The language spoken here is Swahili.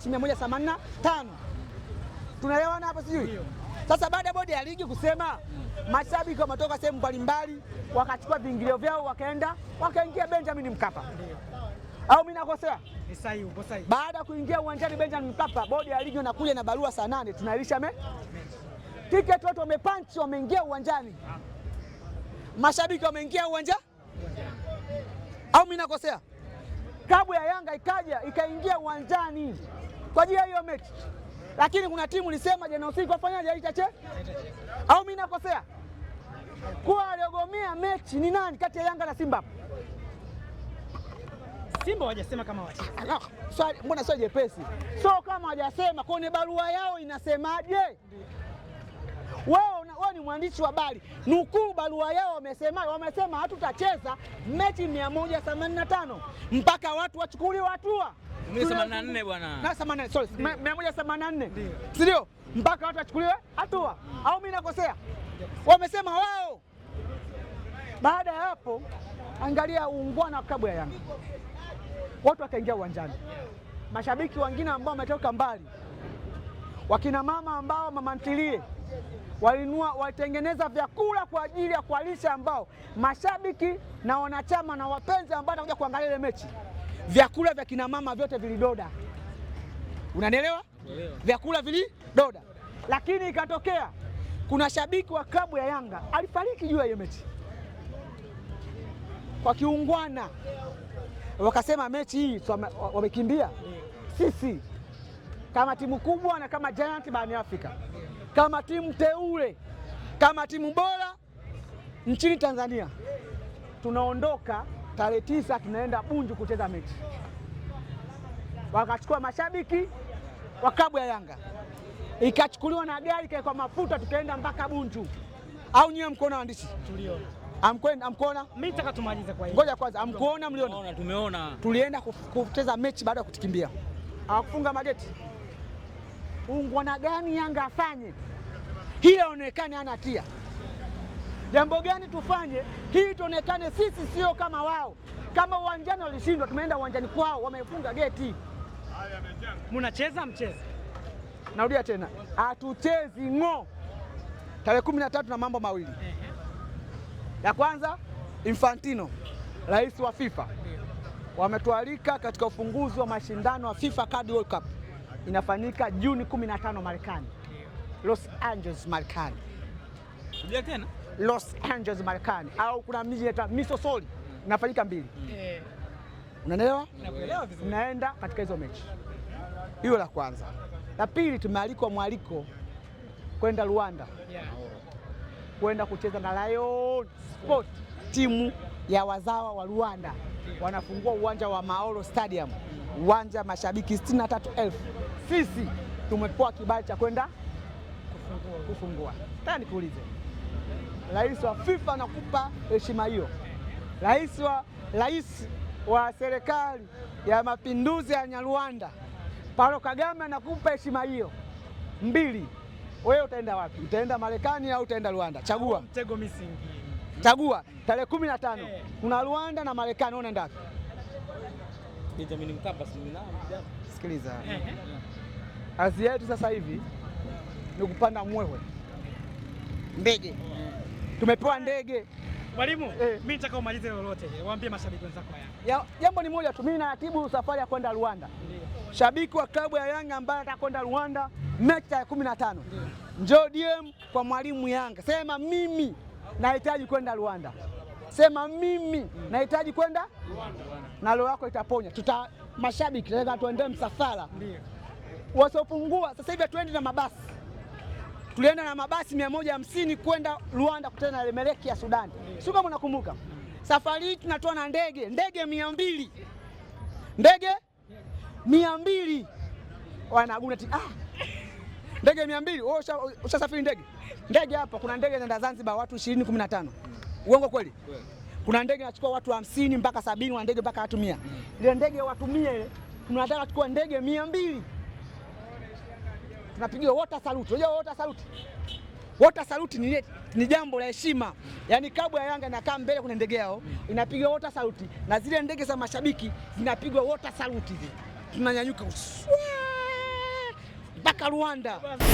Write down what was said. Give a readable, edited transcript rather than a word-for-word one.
185. Tunaelewana hapo sijui? Sasa baada ya bodi ya ligi kusema, mashabiki wametoka sehemu mbalimbali wakachukua viingilio vyao wakaenda wakaingia Benjamin Mkapa. Au mimi nakosea? Ni sahihi, upo sahihi. Baada ya kuingia uwanjani Benjamin Mkapa, bodi ya ligi inakuja na barua saa 8 tunailisha me tiketi, watu wamepanchi, wameingia uwanjani, mashabiki wameingia uwanja, au mimi nakosea? Klabu ya Yanga ikaja ikaingia uwanjani kwa ajili ya hiyo mechi, lakini kuna timu ilisema jana usiku wafanyaje, haitache au mimi nakosea? Kuwa aliogomea mechi ni nani kati ya Yanga na Simba? Simba hawajasema kama wacheze. Swali, mbona sio jepesi? So kama hawajasema kwenye barua yao inasemaje? Wewe ni mwandishi wa habari, nukuu barua yao wamesema, wamesema hatutacheza mechi 185 mpaka watu wachukuliwe hatua. 184 bwana. Na 84, sorry, 184. Si ndio? Mpaka watu wachukuliwe hatua. Au mimi nakosea? Wamesema wao. Baada ya hapo, angalia uungwana wa klabu ya Yanga, watu wakaingia uwanjani, mashabiki wengine ambao wametoka mbali, wakina mama ambao mama ntilie walinua, walitengeneza vyakula kwa ajili ya kuwalisha ambao mashabiki na wanachama na wapenzi ambao watakuja kuangalia ile mechi. Vyakula vya kina mama vyote vilidoda, unanielewa? Vyakula vilidoda, lakini ikatokea kuna shabiki wa klabu ya Yanga alifariki juu ya hiyo mechi kwa kiungwana, wakasema mechi hii wamekimbia. Sisi kama timu kubwa na kama giant barani Afrika, kama timu teule, kama timu bora nchini Tanzania, tunaondoka tarehe 9 tunaenda Bunju kucheza mechi. Wakachukua mashabiki wa klabu ya Yanga, ikachukuliwa na gari kwa mafuta, tukaenda mpaka Bunju. Au nyiwe mkoona waandishi? Tuliona. Amkwenda amkuona? Mimi nataka tumalize kwa hiyo. Ngoja kwanza, amkuona mliona? Tumeona. Tulienda kucheza mechi baada ya kutukimbia. Hawakufunga mageti. Ungwana gani Yanga afanye hii aonekane hana hatia? Jambo gani tufanye hii tuonekane sisi sio kama wao? Kama uwanjani walishindwa, tumeenda uwanjani kwao wamefunga geti. Mnacheza mchezo. Narudia tena, hatuchezi ng'o tarehe 13 na mambo mawili. Ya kwanza, Infantino rais wa FIFA wametualika katika ufunguzi wa mashindano ya FIFA Card World Cup inafanyika Juni 15 Marekani, Los Angeles Marekani. Rudia tena. Los Angeles Marekani, au kuna miji inaitwa Misosoli, inafanyika mbili. Unanielewa? Nakuelewa vizuri. Naenda katika hizo mechi. Hiyo la kwanza. La pili, tumealikwa mwaliko kwenda Rwanda kwenda kucheza na Lion Sport, timu ya wazawa wa Rwanda. Wanafungua uwanja wa Maoro Stadium, uwanja mashabiki 63,000. Sisi tumepewa kibali cha kwenda kufungua. Nataka nikuulize, rais wa FIFA anakupa heshima hiyo, rais wa serikali ya mapinduzi ya Nyarwanda Paulo Kagame anakupa heshima hiyo mbili, wewe utaenda wapi? Utaenda Marekani au utaenda Rwanda? Chagua. Mtego misingi. Chagua tarehe 15 kuna Rwanda na Marekani, wewe unaenda wapi? Benjamin Mkapa si mimi. Sikiliza. Kazi yetu sasa hivi ni kupanda mwewe ndege. Tumepewa ndege. Mwalimu, mimi nataka umalize lolote. Waambie mashabiki wenzako wa Yanga. Jambo ni moja tu, mimi naratibu safari ya kwenda Rwanda. Shabiki wa klabu ya Yanga ambaye anataka kwenda Rwanda mechi ya 15, njoo DM kwa mwalimu Yanga, sema mimi nahitaji kwenda Rwanda, sema mimi nahitaji kwenda Rwanda, na roho yako itaponya. Tuta mashabiki tunataka tuende msafara wasiopungua. Sasa hivi hatuendi na mabasi, tulienda na mabasi 150 kwenda Rwanda kutana na Emeleki ya Sudani, sio kama unakumbuka. Safari hii tunatoa na ndege, ndege 200, ndege 200 wanaguna ti ndege 200. Wewe ushasafiri ndege? Ndege hapa kuna ndege inaenda Zanzibar watu 20 15. Uongo kweli? Kuna ndege inachukua watu 50 mpaka 70, na ndege mpaka watu 100. Ile ndege watu 100 ile tunataka kuchukua ndege 200. Tunapigiwa water salute. Unajua water salute? Water salute ni jambo la heshima. Yaani klabu ya Yanga inakaa mbele kuna ndege yao, inapigwa water salute na zile ndege za mashabiki zinapigwa water salute hivi. Tunanyanyuka. mpaka Rwanda. Bwana.